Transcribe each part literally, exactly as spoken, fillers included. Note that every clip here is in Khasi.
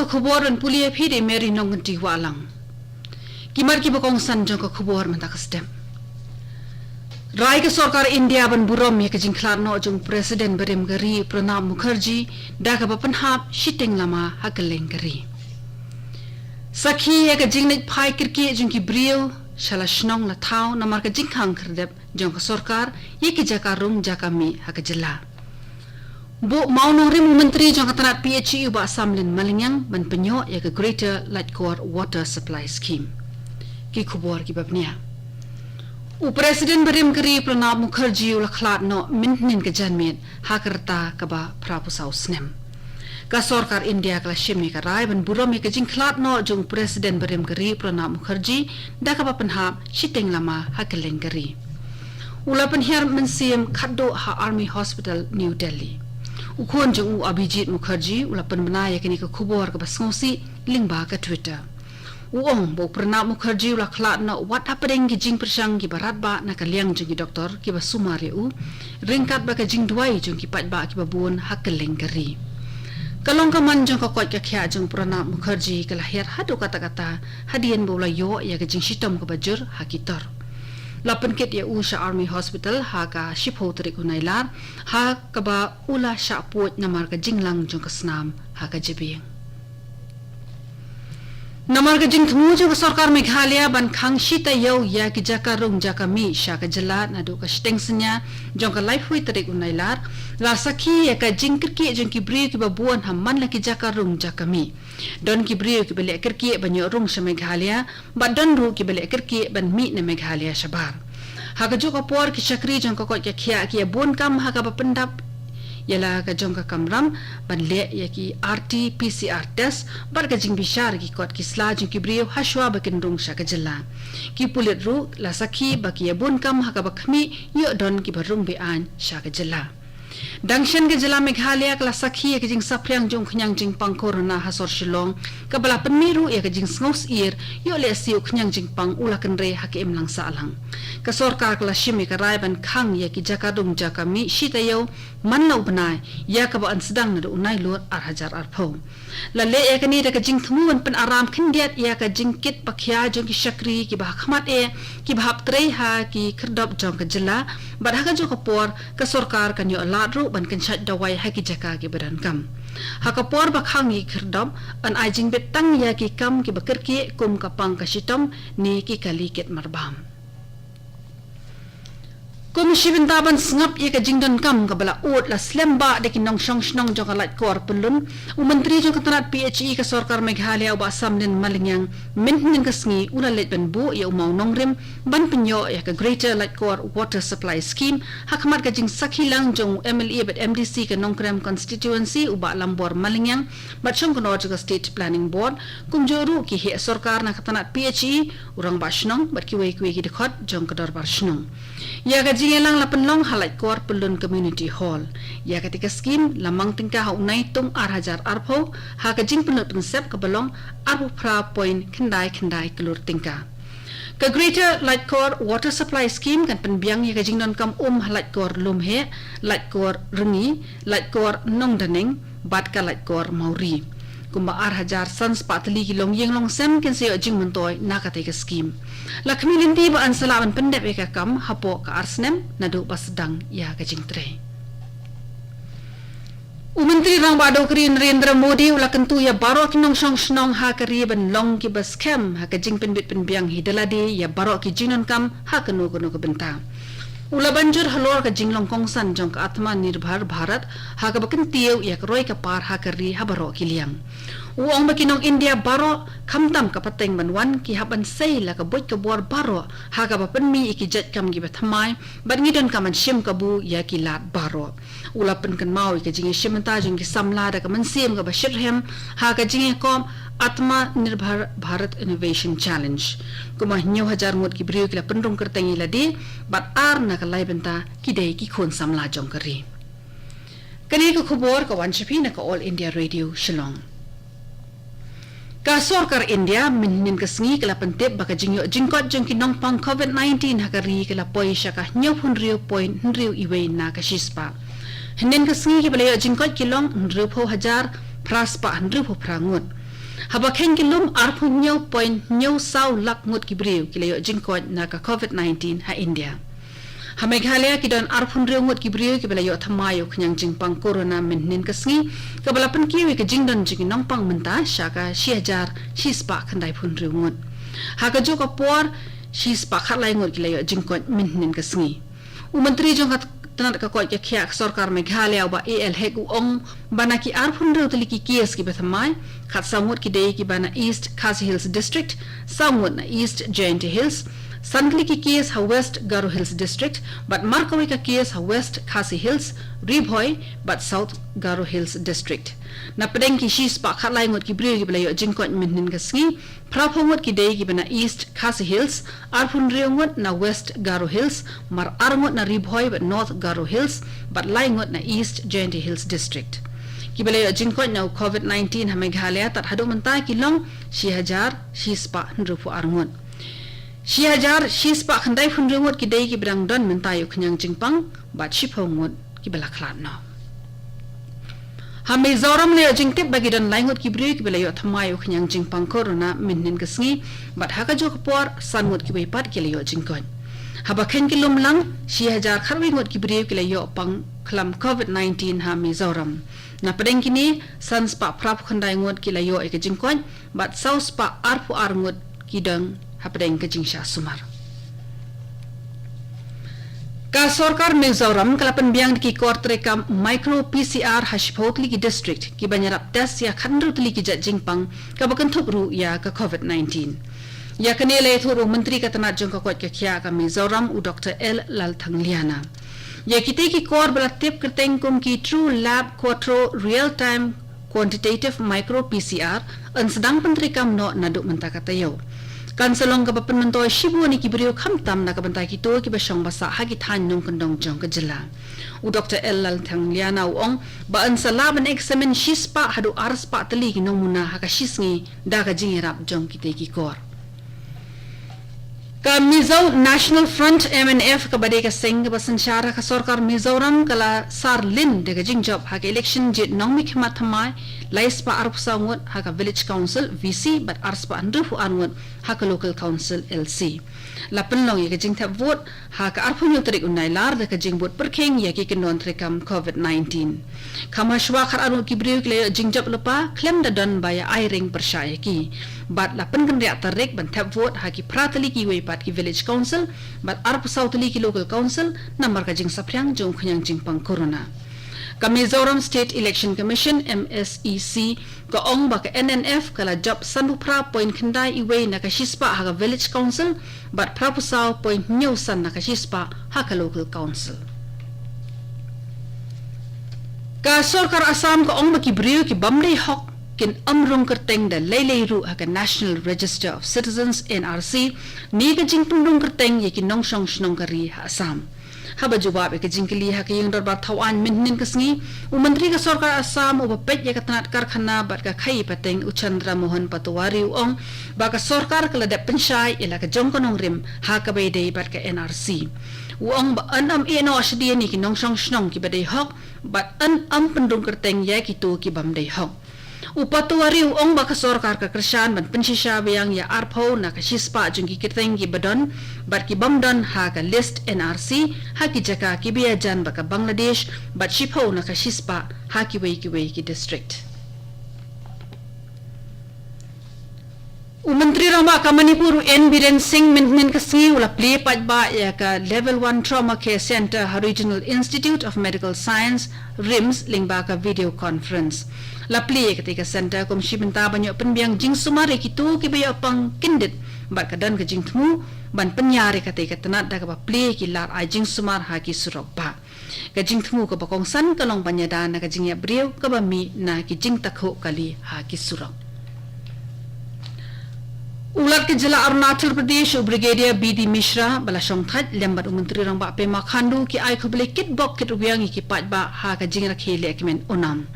Khubor ban pule ïa phi da i Mary Nongkynti Wahlang. Ki mat kiba kongsan jong ka khubor mynta ka step. Rai ka sorkar India ban burom ïa ka jingkhlad noh jong u President barim ka ri Pranab Mukherjee da kaba pynhap shiteng lama ha kylleng ka ri. Sakhi ïa ka jingleit phai kyrkieh jong ki briew sha la shnong la thaw namar ka jingkhang khyrdep jong ka sorkar ïa ki jaka rung jaka mih ha ka jylla. Buh mawnongrim u Myntri jong ka tnat P H E u Bah Samlin Maliang ban pynïoh ïa ka Greater Laitkor Water Supply Scheme. Ki khubor kiba bniah. U President barim ka ri Pranab Mukherjee u la khlad noh mynhynnin ka janmiet ha ka rta kaba phra phew saw snem. Ka sorkar India ka la shim ïa ka rai ban burom ïa ka jingkhlad noh jong u President barim ka ri Pranab Mukherjee da kaba pynhap shiteng lama ha kylleng ka ri. U la pynhiar mynsiem khatduh ha Army Hospital, New Delhi. U khun jong u, Abhijit Mukherjee, u la pynbna ïa kane ka khubor kaba sngewsih lyngba ka Twitter. U ong ba u Pranab Mukherjee u la khlad noh wat hapdeng ki jingpyrshang kiba radbah na ka liang jong ki doktor kiba sumar ïa u, ryngkat bad ka jingduwai jong ki paidbah kiba bun ha kylleng ka ri. Ka long ka man jong ka koit ka khiah jong u Pranab Mukherjee ka la hiar haduh katta katta hadien ba u la ïoh ïa ka jingshitom kaba jur ha ki tor. La pynkit ïa u sha Army Hospital ha ka shiphew tarik u Nailar, ha kaba u la shah puid namar ka jinglang jong ka snam ha ka jabieng. Namar ka jingthmu jong ka sorkar Meghalaya ban khang shi taïew ïa ki jaka rung jaka mih sha ka jylla naduh ka shiteng synñia jong ka laiphew tarik u Nailar, la sakhi ïa ka jingkyrkieh jong ki briew kiba bun ha man la ki jaka rung jaka mih. Don ki briew kiba leh kyrkieh ban ïoh rung sha Meghalaya, bad don ruh kiba leh kyrkieh ban mih na Meghalaya shabar. Ha kajuh ka por ki shakri jong ka koit ka khiah ki ïa bun kam ha kaba pyndap ïa la ka jong ka kamram ban leh ïa ki R T P C R test bad ka jingbishar ki kot ki sla jong ki briew hashwa ba kin rung sha ka jylla. Ki pulit ruh la sakhi ba ki ïa bun kam ha kaba khmih ïoh don kiba rung be-aiñ sha ka jylla. Dang shen ka jylla Meghalaya ka la sakhi ïa ka jingsaphriang jong u khñiang jingpang corona ha sor Shillong, kaba la pynmih ruh ïa ka jingsngewsyier ïoh lehse u khñiang jingpang u la kynrei ha ka imlang sahlang. Ka sorkar ka la shim ïa ka rai ban khang ïa ki jaka rung jaka mih shi taïew man la u bnai, ïa kaba yn sdang naduh u Nailur ar hajar arphew. La leh ïa kane da ka jingthmu ban pynaram khyndiat ïa ka jingkit pakhia jong ki shakri kiba ha khmat eh, kiba hap trei ha ki khyrdop jong ka jylla, bad ha kajuh ka por ka sorkar kan ïoh lad ruh ban kynshait dawai ha ki jaka kiba donkam. Ha ka por ba khang ïa ki khyrdop, yn ai jingbit tang ïa ki kam kiba kyrkieh kum ka pang ka shitom ne ki kali kit marbam. Kum shi bynta ban sngap ïa ka jingdonkam kaba la ud la slem bah da ki nongshong shnong jong ka Laitkor Pyllun, u Myntri jong ka tnat P H E ka sorkar Meghalaya u Bah Samlin Maliang mynhynnin ka sngi u la leit ban buh ïa u mawnongrim ban pynïoh ïa ka Greater Laitkor Water Supply Scheme ha khmat ka jingsakhi lang jong u M L A bad M D C ka Nongkrem Constituency u Bah Lambor Maliang bad shongknor jong ka State Planning Board, kumjuh ruh ki heh sorkar na ka tnat P H E, u rangbah shnong bad kiwei kiwei ki dkhot jong ka dorbar shnong. Ïa ka jingïalang la pynlong ha Laitkor Pyllun Community Hall. Ïa kata ka skhim la mang tyngka ha u Naitung ar hajar arphew ha ka jingpynlut pynsep kaba long arphew phra point khyndai khyndai klur tyngka. Ka Greater Laitkor Water Supply Scheme kan pynbiang ïa ka jingdonkam um ha Laitkor Lumheh, Laitkor Rngi, Laitkor Nongdaneng bad ka Laitkor Mawri. Kumba ar hajar san spah tylli ki longïing longsem kin sa ïoh jingmyntoi na kata ka skhim. La khmih lynti ba yn sa lah ban pyndep ïa ka kam hapoh ka ar snem naduh ba sdang ïa ka jingtrei. U Myntri Rangbah Dkhot Narendra Modi u la kyntu ïa baroh ki nongshong shnong ha ka ri ban long kiba skhem ha ka jingpynbit pynbiang hi da lade ïa baroh ki jingdonkam ha kano kano ka bynta. U la ban jur halor ka jinglong kongsan jong ka Atmanirbhar Bharat ha kaba kyntiew ïa ka roi ka par ha ka ri ha baroh ki liang. U ong ba ki nong India baroh, khamtam ka pateng ban wan, ki hap ban sei la ka buit ka bor baroh ha kaba pynmih ïa ki jait kam kiba thymmai, bad ngi donkam ban shim kabu ïa ki lad baroh. U la pynkynmaw ïa ka jingïashim bynta jong ki samla da ka mynsiem kaba shitrhem ha ka jingïakob Atmanirbhar Bharat Innovation Challenge. Kumba hynñiew hajar ngut ki briew ki la pynrung kyrteng ïa lade, bad ar na ka lai bynta ki dei ki khun samla jong ka ri. Kane ka khubor ka wan sha phi na ka All India Radio Shillong. Ka sorkar India mynhynnin ka sngi ka la pyntip ba ka jingïoh jingkoit jong ki nongpang covid nineteen ha ka ri ka la poi sha ka hynñiewphew hynriew point hynriew iwei na ka shispah. Hynnin ka sngi kiba la ïoh jingkoit ki long hynriewphew hajar phra spah hynriewphew phra ngut. Haba kheiñ ki lum, arphew hynñiew point hynñiew saw lak ngut ki briew ki la ïoh jingkoit na ka covid nineteen ha India. Ha Meghalaya ki don arphew hynriew ngut ki briew kiba la ïoh thymmai ïa u khñiang jingpang corona mynhynnin ka sngi, kaba la pynkiew ïa ka jingdon jong ki nongpang mynta sha ka shi hajar shi spah khyndai phew hynriew ngut. Ha kajuh ka por, shi spah khatlai ngut ki la ïoh jingkoit mynhynnin ka sngi. U Myntri jong ka tnat ka koit ka khiah ka sorkar Meghalaya, u Bah A L Hek, u ong ba na ki arphew hynriew tylli ki case kiba thymmai, khatsaw ngut ki dei kiba na East Khasi Hills District, saw ngut na East Jaintia Hills, san tylli ki case ha West Garo Hills District, bad mar kawei ka case ha West Khasi Hills, Ri Bhoi, bad South Garo Hills District. Na pdeng ki shi spah khatlai ngut ki briew kiba la ïoh jingkoit mynhynnin ka sngi, phra phew ngut ki dei kiba na East Khasi Hills, arphew hynriew ngut na West Garo Hills, mar ar ngut na Ri Bhoi bad North Garo Hills, bad lai ngut na East Jaintia Hills District. Kiba la ïoh jingkoit na u covid nineteen ha Meghalaya tad haduh mynta ki long shi hajar shi spah hynriew phew ar ngut. Shi hajar shi spah khyndai phew hynriew ngut ki dei kiba dang don mynta ïa u khñiang jingpang, bad shiphew ngut kiba la khlad noh. Ha Mizoram la ïoh jingtip ba ki don lai ngut ki briew kiba la ïoh thymmai ïa u khñiang jingpang corona mynhynnin ka sngi, bad ha kajuh ka por san ngut kiwei pat ki la ïoh jingkoit. Haba kheiñ ki lum lang, shi hajar khatwei ngut ki briew ki la ïoh pang khlam covid nineteen ha Mizoram. Na pdeng kine, san spah phra phew khyndai ngut ki la ïoh ïa ka jingkoit, bad saw spah arphew ar ngut ki don hapdeng ka jingshah sumar. Ka sorkar Mizoram ka la pynbiang da ki kor treikam micro P C R ha shiphew tylli ki district, kiban ïarap test ïa khathynriew tylli ki jait jingpang, kaba kynthup ruh ïa ka covid nineteen. Ïa kane la ïathuh da u Myntri ka tnat jong ka koit ka khiah ka Mizoram, u Doctor L Lalthangliana. Ïa kitei ki kor ba la tip kyrteng kum ki True Lab Quattro Real Time Quantitative Micro P C R, yn sdang pyntreikam noh naduh mynta ka taïew. Kan sa long kaba pynmyntoi shibun ïa ki briew, khamtam na ka bynta kito kiba shong ba sah ha ki thaiñ nongkyndong jong ka jylla. U Doctor L Lalthangliana u ong ba yn sa lah ban eksamin shi spah haduh ar spah tylli ki nongmuna ha ka shi sngi da ka jingïarap jong kitei ki kor. Ka Mizo National Front, M N F, kaba dei ka seng kaba synshar ha ka sorkar Mizoram, ka la sar lin da ka jingjop ha ka election jied nongmihkhmat thymmai, lai spah arphew saw ngut ha ka Village Council, V C, bad ar spah hynriew phew ar ngut ha ka Local Council, L C. La pynlong ïa ka jingthep vote ha ka arphew hynñiew tarik u Nailar da ka jingbud pyrkhing ïa ki kyndon treikam covid nineteen. Kham hashwa, khatar ngut ki briew ki la ïoh jingjop lypa khlem da don ba ïa ai ring pyrshah ïa ki. Bad la pynkynriah tarik ban thep vote ha ki phra tylli kiwei pat ki Village Council bad arphew saw tylli ki Local Council namar ka jingsaphriang jong u khñiang jingpang corona. Ka Mizoram State Election Commission, M S E C, ka ong ba ka N N F ka la jop sanphew phra point khyndai wei na ka shi spah ha ka Village Council bad phra phew saw point hynñiew san na ka shi spah ha ka Local Council. Ka sorkar Assam ka ong ba ki briew ki bym dei hok kin ym rung kyrteng da lei lei ruh ha ka National Register of Citizens, N R C, ne ka jingpynrung kyrteng ïa ki nongshong shnong ka ri ha Assam. Haba jubab ïa ka jingkylli ha ka ïing dorbar thaw aiñ mynhynnin ka sngi, u Myntri ka sorkar Assam uba peit ïa ka tnat karkhana bad ka khaïi pateng, u Chandra Mohan Patowary, u ong ba ka sorkar ka la dep pynshai ïa la ka jong ka nongrim ha kaba ïadei bad ka N R C. U ong ba yn ym ïehnoh shadien ïa ki nongshong shnong kiba dei hok bad yn ym pynrung kyrteng ïa kito ki bym dei hok. U Patowary u ong ba ka sorkar ka kyrshan ban pynshisha biang ïa arphew na ka shi spah jong ki kyrteng kiba don bad ki bym don ha ka list N R C ha ki jaka kiba ïajan bad ka Bangladesh bad shiphew na ka shi spah ha kiwei kiwei ki district. U Myntri Rangbah ka Manipur, u N Biren Singh, mynhynnin ka sngi u la plie paidbah ïa ka Level One Trauma Care Centre ha Regional Institute of Medical Science, RIMS, lyngba ka video conference. La plie ïa katei ka centre kum shi bynta ban ïoh pynbiang jingsumar ïa kito kiba ïoh pang kyndit bad ka don ka jingthmu ban pynïar ïa katei ka tnat da kaba plie ïa ki lad ai jingsumar ha ki surok bah. Ka jingthmu kaba kongsan ka long ban ïada na ka jingïap briew kaba mih na ki jingtakhuh kali ha ki surok. U Lat ka jylla Arunachal Pradesh, u Brigadier B D Mishra, ba la shongthait lem bad u Myntri Rangbah Pema Khandu, ki ai khublei kitbok kitrwiang ïa ki paidbah ha ka jingrakhe lehkmen Onam.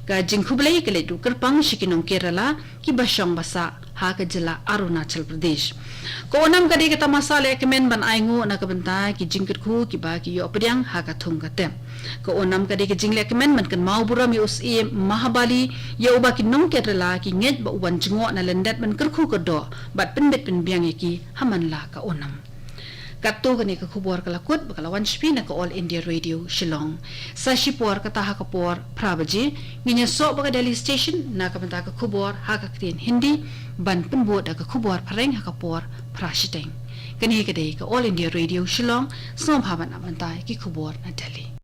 Ka jingkhublei ka leit ruh kyrpang sha ki nong Kerala kiba shong ba sah ha ka jylla Arunachal Pradesh. Ka Onam ka dei ka tamasa lehkmen ban ainguh na ka bynta ki jingkyrkhu kiba ki ïoh pdiang ha ka thung ka tep. Ka Onam ka dei ka jinglehkmen ban kynmaw burom ïa u Syiem Mahabali, ïa uba ki nong Kerala ki ngeit ba u wan jngoh na lyndet ban kyrkhu kyrdoh bad pynbit pynbiang ïa ki ha man la ka Onam. Katto kane ka khubor ka la kut ba ka la wan sha phi na ka All India Radio Shillong. Sa shipor kata ha ka por phra baje ngin ïasoh bad ka Delhi Station na ka bynta ka khubor ha ka ktien Hindi, ban pynbud da ka khubor phareng ha ka por phra shiteng. Kane ka dei ka All India Radio Shillong, sngewbha ban ap mynta ïa ki khubor na Delhi.